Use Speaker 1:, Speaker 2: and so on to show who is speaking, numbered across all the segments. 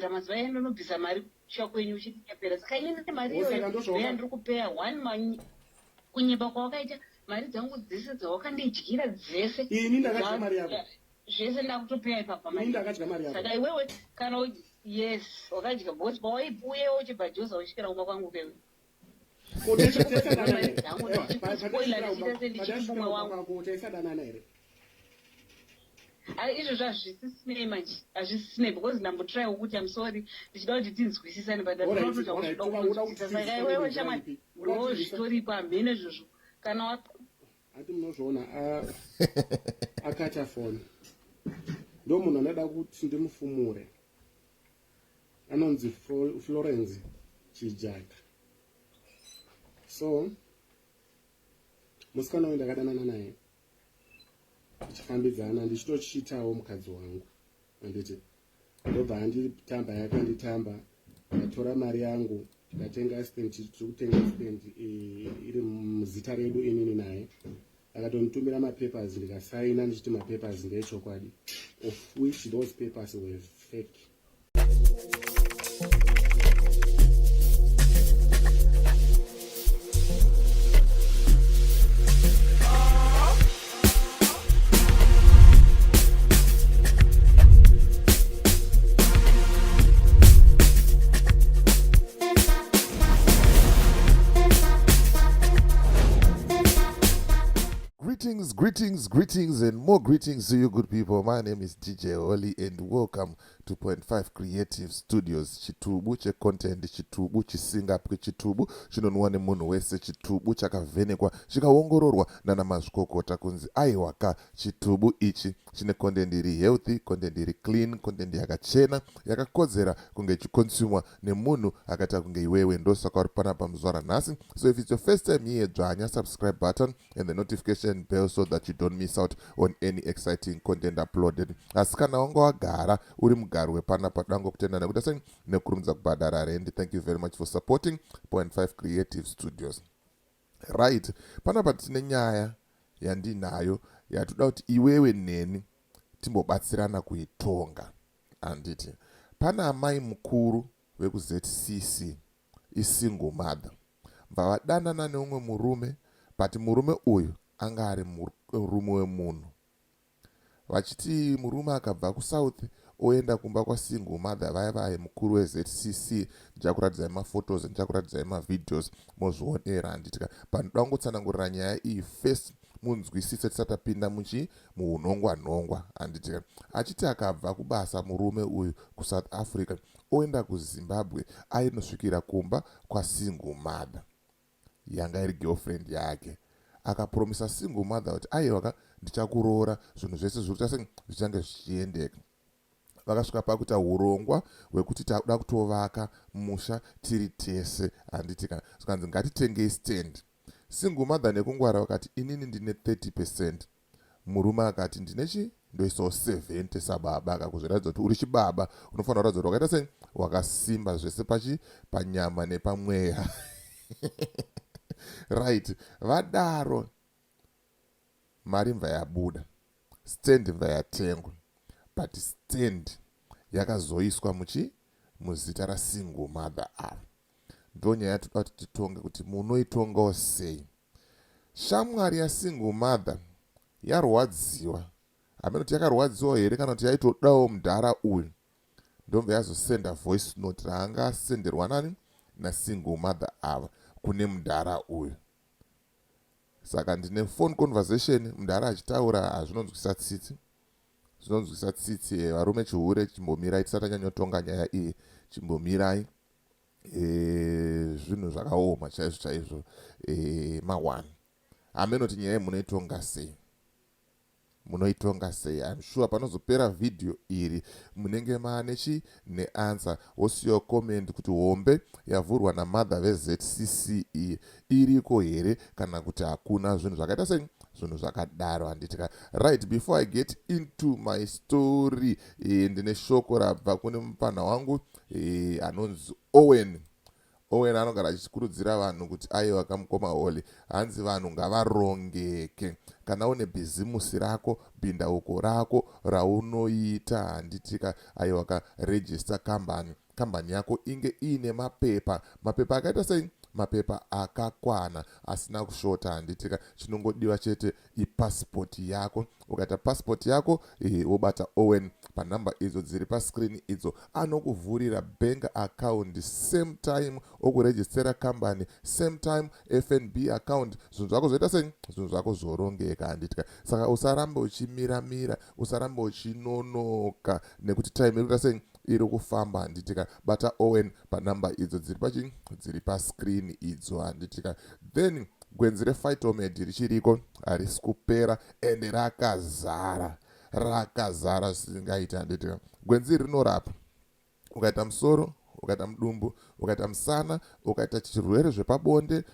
Speaker 1: Mazuva aya ndonobvisa mari kusha kwenyu uchitinyepera. Saka inini mari
Speaker 2: Oh, saka
Speaker 1: iyoyo
Speaker 2: ndozvawaka-
Speaker 1: ndoyandiri kupeya one manyi kunyepa kwawakaita mari dzangu dzese dzawakandidyira dzese.
Speaker 2: Ini ndakadya mari yako.
Speaker 1: Zvese ndakutopeya ipapa
Speaker 2: Ini
Speaker 1: mari.
Speaker 2: ndakadya mari yako.
Speaker 1: Saka iwewe kana yes wakadya because pawaiuya uchibva Joza uchisvikira kumba kwangu kewe.
Speaker 2: Ko taisadanana here?
Speaker 1: Dzangu
Speaker 2: Ewa,
Speaker 1: ndichikuspoila
Speaker 2: pataisvikira
Speaker 1: ndichiita
Speaker 2: kumba-
Speaker 1: sendichiri
Speaker 2: pataisvikira
Speaker 1: mumwe
Speaker 2: kumba
Speaker 1: wangu.
Speaker 2: kwako taisadanana here?
Speaker 1: Ai, izvozvo hazvisisinei manje, hazvisisinei because ndambotraiwo kuti I'm sorry ndichida kuti tinzwisisane but
Speaker 2: Alright,
Speaker 1: ndinotoita
Speaker 2: alright,
Speaker 1: kuti
Speaker 2: uda kuti
Speaker 1: kunzwisisa. Saka
Speaker 2: tinzwisisane
Speaker 1: iwewe
Speaker 2: nenzira
Speaker 1: shamwari
Speaker 2: ipi? Uda
Speaker 1: ndo
Speaker 2: kuti
Speaker 1: zvitoripo hamheno izvozvo kana wa
Speaker 2: Hati munozviona akata foni. Ndo munhu anoda kuti ndimufumure. Anonzi Florence Chijaka. So musikana uyu ndakadanana naye tichifambidzana ndichitochiitawo mukadzi wangu, handiti? Ndobva anditamba yakanditamba, ndatora mari yangu tikatenga stand, tiri kutenga stand iri muzita redu inini naye. Akatonditumira mapapers ndikasaina ndichiti mapapers ndeechokwadi, of which those papers were fake.
Speaker 3: Greetings, greetings, greetings, and more greetings to you good people. My name is DJ Oli and welcome to Point 5 Creative Studios. Chitubu checontent, chitubu chisingapwi, chitubu chinonwa nemunhu wese, chitubu chakavhenekwa chikaongororwa nana mazvikokota kunzi aiwa ka, chitubu ichi chine content iri healthy, content iri clean, content yakachena, yakakodzera kunge ichiconsumwa nemunhu akaita kunge iwewe. Ndosaka uri panapa muzuva ranhasi. So if it's your first time here, dzvanya subscribe button and the notification bell so that you don't miss out on any exciting content uploaded. Asi kana wanga wagara uri mugari wepanapa, dango kutenda nekuita sei nekurumidza kubhadhara rendi. Thank you very much for supporting Point 5 Creative Studios. Right, panapa tine nyaya yandinayo yatoda kuti iwewe neni timbobatsirana kuitonga, handiti? Pana amai mukuru vekuZCC, isingle mother, bva vadanana neumwe murume, but murume uyu anga ari murume wemunhu. Vachiti murume akabva kuSouth oenda kumba kwasingle mother vaya vaya mukuru weZCC. Ndichakuratidzai maphotos, ndichakuratidzai mavideos, mozvionera, handitika? But ndoda kungotsanangurira nyaya iyi first munzwisise tisati tapinda muchi muunhongwa nhongwa, handitika? Achiti akabva kubasa murume uyu kuSouth Africa oenda kuZimbabwe, ainosvikira kumba kwasingle mother yanga iri girlfriend yake. Akapromisa single mother kuti aiwa ka, ndichakuroora, zvinhu zvese zviri kuita sei, zvichange zvichiendeka. Vakasvika pakuita urongwa hwekuti takuda kutovaka musha tiri tese, handiti ka? Zvikanzi ngatitengei stand. Single mother nekungwara vakati inini ndine 30%, murume akati ndine chi ndoisawo 70 sababa. Akakuzviratidza kuti uri chibaba, unofanira kuratidza kuti wakaita sei, wakasimba zvese pachi panyama nepamweya, right? Vadaro mari mva yabuda, stand mva yatengwa, but stand yakazoiswa muchi muzita rasingle mother ava. Ndo nyaya yatoda kuti titonge kuti munoitongawo sei. Shamwari yasingle mother yarwadziwa, hameno kuti yakarwadziwa here kana kuti yaitodawo mudhara uyu, ndobva yazosenda voice note raanga asenderwa nani nasingle mother ava kune mudhara uyu. Saka ndine phone conversation mudhara achitaura. Hazvinonzwisa tsitsi, zvinonzwisa tsitsi. Varume, chihure, chimbomirai tisati tanyanyotonga nyaya iyi, chimbomirai. Zvinhu zvakaoma chaizvo chaizvo. Ma1 hamenoti nyaya iyi munoitonga sei, munoitonga sei? I'm sure panozopera vhidhiyo iri munenge maane chi neanswer. Wosiyawo comment kuti hombe yavhurwa namother veZCC iyi iriko here kana kuti hakuna zvinhu zvakaita sei, zvinhu zvakadaro, handitika? Right, before I get into my story, ndine shoko rabva kune mupfanha wangu anonzi Owen. Owen anogara achikurudzira vanhu kuti aiwa kamukoma Holy, hanzi vanhu ngavarongeke. Kana une bhizimusi rako, bhindauko rako raunoita, handitika, aiwa ka, register kambani. Kambani yako inge iine mapepa, mapepa akaita sei? Mapepa akakwana asina kushota, handitika. Chinongodiwa chete ipasipoti yako. Ukaita pasipoti yako, wobata Owen panhamba idzo dziri pascreen idzo, anokuvhurira bank account same time, okurejistera kambani same time, FNB account. Zvinhu zvako zvoita sei? Zvinhu zvako zvorongeka, handitika. Saka usarambe uchimiramira, usarambe uchinonoka, nekuti time iri kuita sei? Iri kufamba, handitika. Bata Owen panhamba idzo dziri pachi dziri pascreen idzo, handitika. Then gwenzi rePhytomed richiriko, harisi kupera, ende rakazara, rakazara zvisingaiti, handitika. Gwenzi iri rinorapa ukaita musoro, ukaita mudumbu, ukaita musana, ukaita chirwere zvepabonde,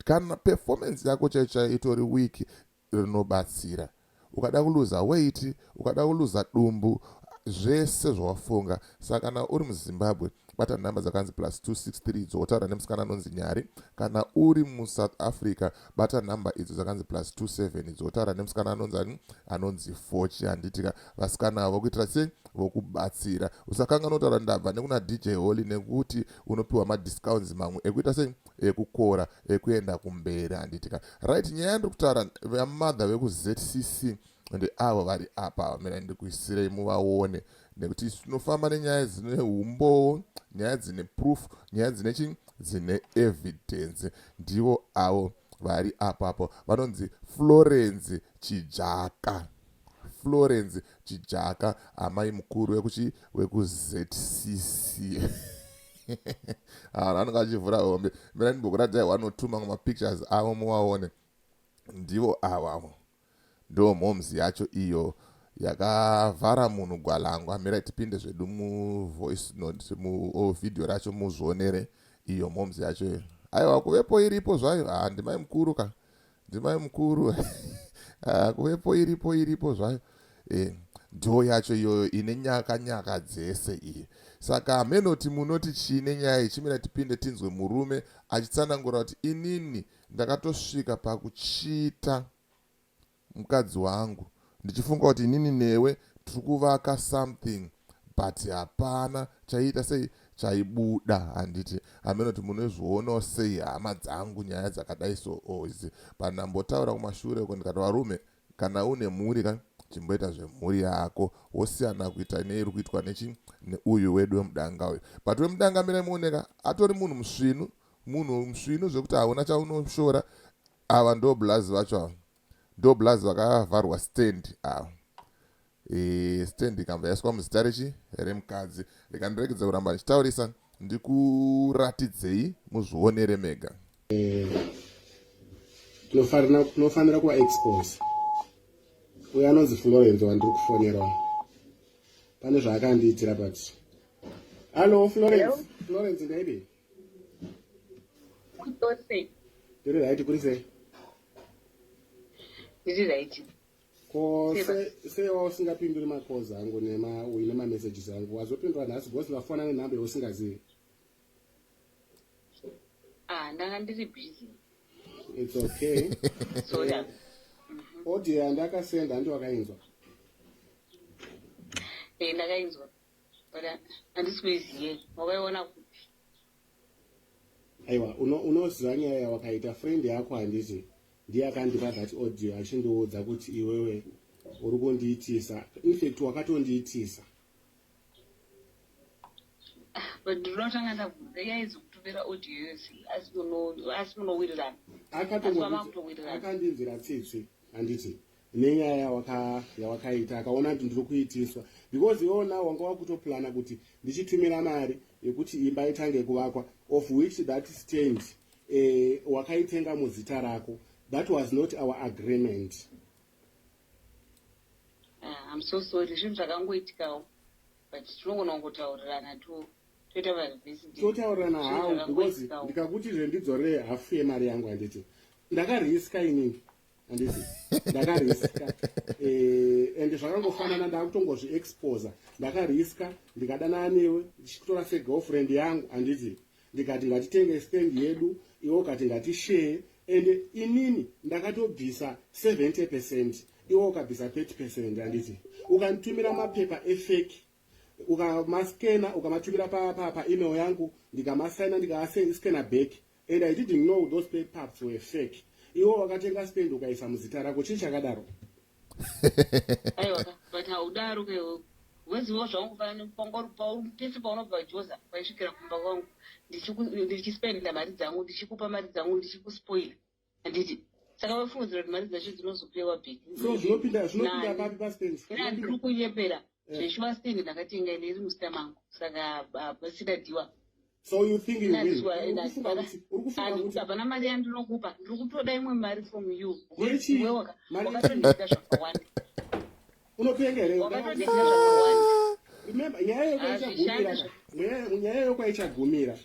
Speaker 3: kana performance yako chaiyo chaiyo itori weak, rinobatsira. Ukada kuluza weight, ukada kuluza dumbu, zvese zvawafunga. Saka kana uri muZimbabwe, bata nhamba dzakanzi +263 idzo, wotaura nemusikana anonzi Nyari. Kana uri muSouth Africa, bata nhamba idzo dzakanzi +27 idzo, wotaura nemusikana anonzi ani? Anonzi Fochi, handitika. Vasikana avo kuitira sei? Vokubatsira. Usakanganwa kutaura ndabva nekuna DJ Holy, nekuti unopiwa madiscounts mamwe ekuita sei? Ekukora, ekuenda kumberi, handitika. Right, nyaya yandiri kutaura, vamadha vekuZCC ndeavo vari apa. Mira ndikuisirei muvaone, nekuti isu tinofamba nenyaya dzine umbowo, nyaya dzine proof, nyaya dzine chi dzine evidence. Ndivo avo vari apapo, vanonzi Florence Chijaka, Florence Chijaka, amai mukuru wekuchi wekuZCC. Vanhu vanenge vachivhura hombe. Mira ndimbokuratidzai one or two mamwe mapictures avo muvaone. Ndivo avavo, ndo moms yacho iyo yakavhara munhu gwalangwa. Mirai tipinde zvedu muvoice note, muvideo racho, muzvionere iyo moms yacho. Aiwa, kuvepo iripo zvayo. Ha, ndimai mukuru ka, ndimai mukuru. Kuvepo iripo, iripo zvayo. Ndo yacho iyoyo ine nyaka nyaka dzese iyi. Saka hamenoti munoti chii nenyaya iyi? Chimira tipinde tinzwe murume achitsanangura kuti inini ndakatosvika pakuchita mukadzi wangu ndichifunga kuti inini newe tiri kuvaka something, but hapana chaiita sei, chaibuda, handiti. Hamenoti munozvionawo sei, hama dzangu, nyaya dzakadai so ozi? Pandambotaura kumashure uko ndikati, varume, kana une mhuri ka, chimboita zvemhuri yako, wosiyana kuita neiri kuitwa nechi neuyu wedu wemudanga uyu. But wemudanga, mirai muoneka, atori munhu musvinu, munhu musvinu zvekuti hauna chaunoshora. Ava ndo blazi vacho, ava ndo blazi vakavharwa stand ava. Stand ikambva yaiswa muzita rechi remukadzi. Rekandiregedza kuramba ndichitaurisa, ndikuratidzei muzvionere mega.
Speaker 2: Tinofanira kuva expose. Uyo anonzi Florence wandiri kufonera, pane zvaakandiitira. But hallo, Florence. Florence, ndaipi? Ndiri right, kuri sei?
Speaker 1: Ndiri right.
Speaker 2: Ko sei wausingapinduri macalls angu uine mamessages angu? Wazopindura nhasi because vafona nenhamba yausingazivi.
Speaker 1: Ah, ndanga ndiri busy.
Speaker 2: It's okay.
Speaker 1: Sorry.
Speaker 2: Audio yandakasenda, handi wakainzwa?
Speaker 1: Eh, ndakainzwa, but handisi kuiziye. Wakaiona kupi?
Speaker 2: Aiwa, unoziva nyaya yawakaita. Friend yako, handiti, ndiye akandipa that audio achindiudza kuti iwewe uri kundiitisa. Infact wakatondiitisa.
Speaker 1: But ndinotanga ndabvunza, yaizokutumira audio yose, asi munowirirana? Asi vamakutowirirana?
Speaker 2: Akandinzwira tsitsi, handiti, nenyaya yawakaita. Akaona kuti ndiri kuitiswa because iwona wanga wakutoplana kuti ndichitumira mari yekuti imba itange kuvakwa, of which that stand wakaitenga muzita rako. That was not our agreement.
Speaker 1: Ah, I'm so sorry. Zvinhu zvakangoitikawo, but tinogona kungotaurirana, toita varivhisi.
Speaker 2: Totaurirana how? Because ndikakuti zvendidzorere hafu yemari yangu, handiti ndakariska inini? Handiti ndakariska? And zvakangofanana, ndakutongozviexposa. Ndakariska ndikadanana newe, ndichikutora segirlfriend yangu, handiti? Ndikati ngatitenge stand yedu, iwe ukati ngatishare, and inini ndakatobvisa 70%, iwe ukabvisa 30%, handiti? Ukanditumira mapepa efake, ukamaskena, ukamatumira paemail pa yangu, ndikamasaina, ndikaaskena back, and I didn't know those papers were fake. Iwe wakatenga stand, ukaisa muzita rako. Chii chakadaro?
Speaker 1: Aiwa, but haudaro kewe. Wezivo zvangu, pese paunobva Joza waisvikira kumba kwangu, ndichispenda mari dzangu, ndichikupa mari dzangu, ndichikuspoila, handiti? Saka vafungidzira kuti mari dzacho dzinozopewa back.
Speaker 2: So zvinopinda papi pastand?
Speaker 1: Ndiri kunyepera zveshuwa. Stand ndakatenga ine iri muzita mangu, saka pasina dhiwa.
Speaker 2: So you think you win? Uri kufunga kuti
Speaker 1: Hapana mari yandinokupa. Ndiri kutoda imwe mari from you.
Speaker 2: Yechi?
Speaker 1: Iwe wakatondiita zvakawanda.
Speaker 2: Unopenga here?
Speaker 1: Wakatondiita zvakawanda.
Speaker 2: Remember, nyaya yokwa
Speaker 1: Hazvishandi.
Speaker 2: ichagumira, nyaya yokwa ichagumira,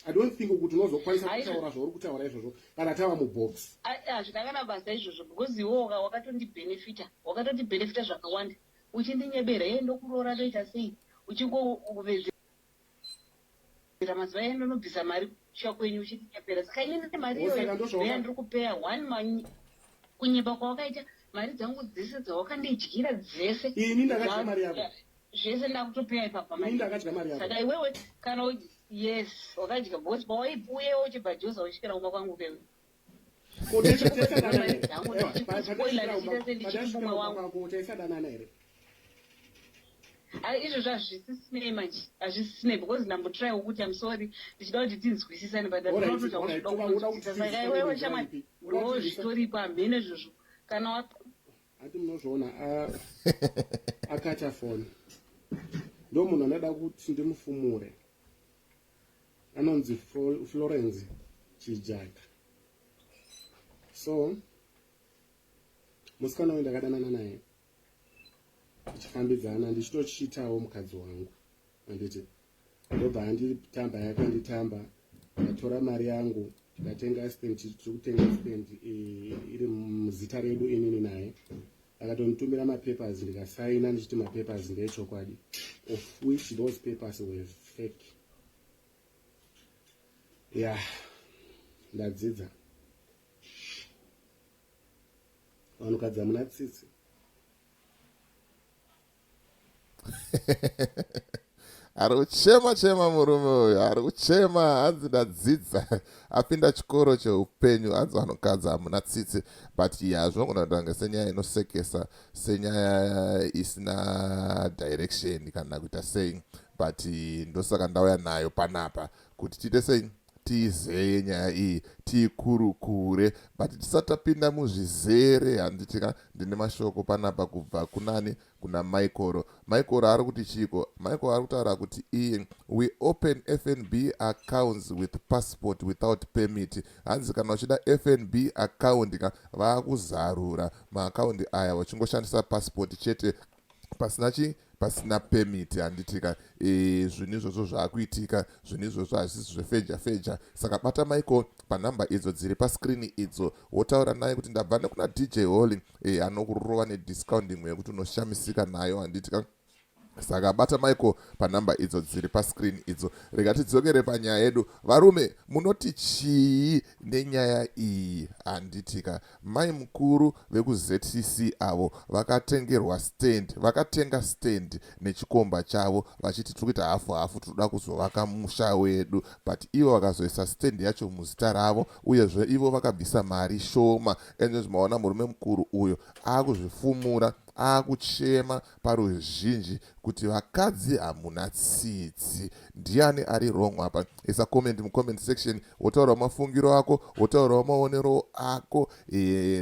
Speaker 2: I don't think kuti unozokwanisa kutaura zvauri kutaura izvozvo kana tava mubox.
Speaker 1: Hazvina kana basa izvozvo, because iwe wakatondibhenefita, wakatondibhenefita zvakawanda, uchindinyebera ye ndokuroora, ndoita sei, uchingovedzera mazuva endo ndonobvisa mari kusha kwenyu, uchindinyepera. Saka inini mari
Speaker 2: Oh, saka
Speaker 1: iyoyo ndoyandiri kupeya one kunyepa kwawakaita, mari dzangu dzese dzawakandidyira dzese.
Speaker 2: Ini ndakadya mari yako?
Speaker 1: Zvese ndakutopeya ipapa.
Speaker 2: Ini ndakadya mari yako?
Speaker 1: Saka iwewe kana yes, wakadya, because pawaiuyewo uchibva Joza uchisvikira kumba kwangu kewe.
Speaker 2: Ko
Speaker 1: Mari dzangu ndichikuspoila, ndichiita sendichiri mumwe wangu.
Speaker 2: Kwako taisadanana here?
Speaker 1: Ai, izvozvo hazvisisinei manje, hazvisisinei, because ndambotraiwo kuti am sorry, ndichida kuti tinzwisisane, but
Speaker 2: Alright,
Speaker 1: ndinotoita
Speaker 2: alright,
Speaker 1: kuti
Speaker 2: uda
Speaker 1: kunzwisisa.
Speaker 2: kuti
Speaker 1: Saka iwewe shamwari,
Speaker 2: ipi? Uda
Speaker 1: ndo zvitoripo, hamheno izvozvo kana
Speaker 2: Hati munozviona, akacha foni. Ndo munhu anoda kuti ndimufumure, anonzi Florence Chijaka. So musikana uyu ndakadanana naye, tichifambidzana, ndichitochiitawo mukadzi wangu, handiti? Ndobva anditamba, yakanditamba. Ndatora mari yangu, tikatenga stand. Tiri kutenga stand iri muzita redu inini naye. Akatonitumira mapapers, ndikasaina ndichiti mapapers ndeechokwadi, of which those papers were fake. Ya, ndadzidza, vanhukadzi hamuna tsitsi.
Speaker 3: Ari kuchema chema murume uyu, ari kuchema, hanzi ndadzidza, apinda chikoro cheupenyu. Hanzi vanhukadzi hamuna tsitsi. But ya, zvinogona kutanga senyaya inosekesa, senyaya isina direction kana kuita sei, but ndosaka ndauya nayo panapa kuti tiite sei, tiizeye nyaya iyi, tiikurukure. But tisati tapinda muzvizere, handitika, ndine mashoko panapa kubva kunani? Kuna Michael. Michael ari kuti chiko? Michael ari kutaura kuti iye, "We open FNB accounts with passport without permit." Hanzi kana uchida FNB account ka, vaakuzarura maakaundi aya vachingoshandisa passport chete, pasina chi, pasina permit, handitika? Zvinhu izvozvo zvaakuitika, zvinhu izvozvo hazvisi zvefeja feja. Saka bata Michael panhamba idzo dziri paskrini idzo, wotaura naye kuti ndabva nekuna DJ Holly. Anokurova nediscount imwe yekuti unoshamisika nayo, handitika? Saka bata Michael panhamba idzo dziri pascreen idzo. Rega tidzokere panyaya yedu. Varume, munoti chii nenyaya iyi, handitika? Mai mukuru vekuZCC avo vakatengerwa stand, vakatenga stand nechikomba chavo vachiti tiri kuita hafu hafu, tinoda kuzovaka musha wedu, but ivo vakazoisa stand yacho muzita ravo, uyezve ivo vakabvisa mari shoma. Ende maona murume mukuru uyo akuzvifumura, akuchema paruzhinji kuti vakadzi hamuna tsitsi. Ndiani ari wrong apa? Isa comment mucomment section, wotaurawo mafungiro ako, wotaurawo maonero ako.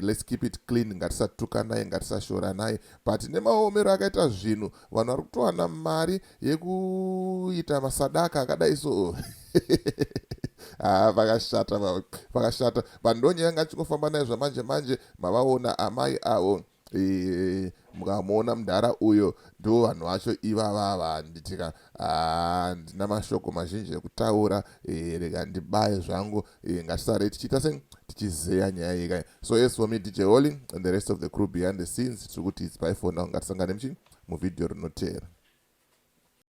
Speaker 3: Let's keep it clean, ngatisatukanai, ngatisashoranai, but nemaomero akaita zvinhu, vanhu vari kutowana mari yekuita masadaka akadai so. Ha, pakashata, pakashata. But ndonyaya ngachingofamba nayo zvamanje manje. Mavaona amai avo, mukamuona mudhara uyo, ndo vanhu vacho ivavava, handitika? Handina mashoko mazhinji ekutaura. Rega ndibaye zvangu. Ngatisarei tichiita sei, tichizeya nyaya iyi kai. So as for me, DJ Holly, and the rest of the crew behind the scenes, tiri kuti it's bye for now. Ngatisangane muchi muvhidhiyo rinoteera.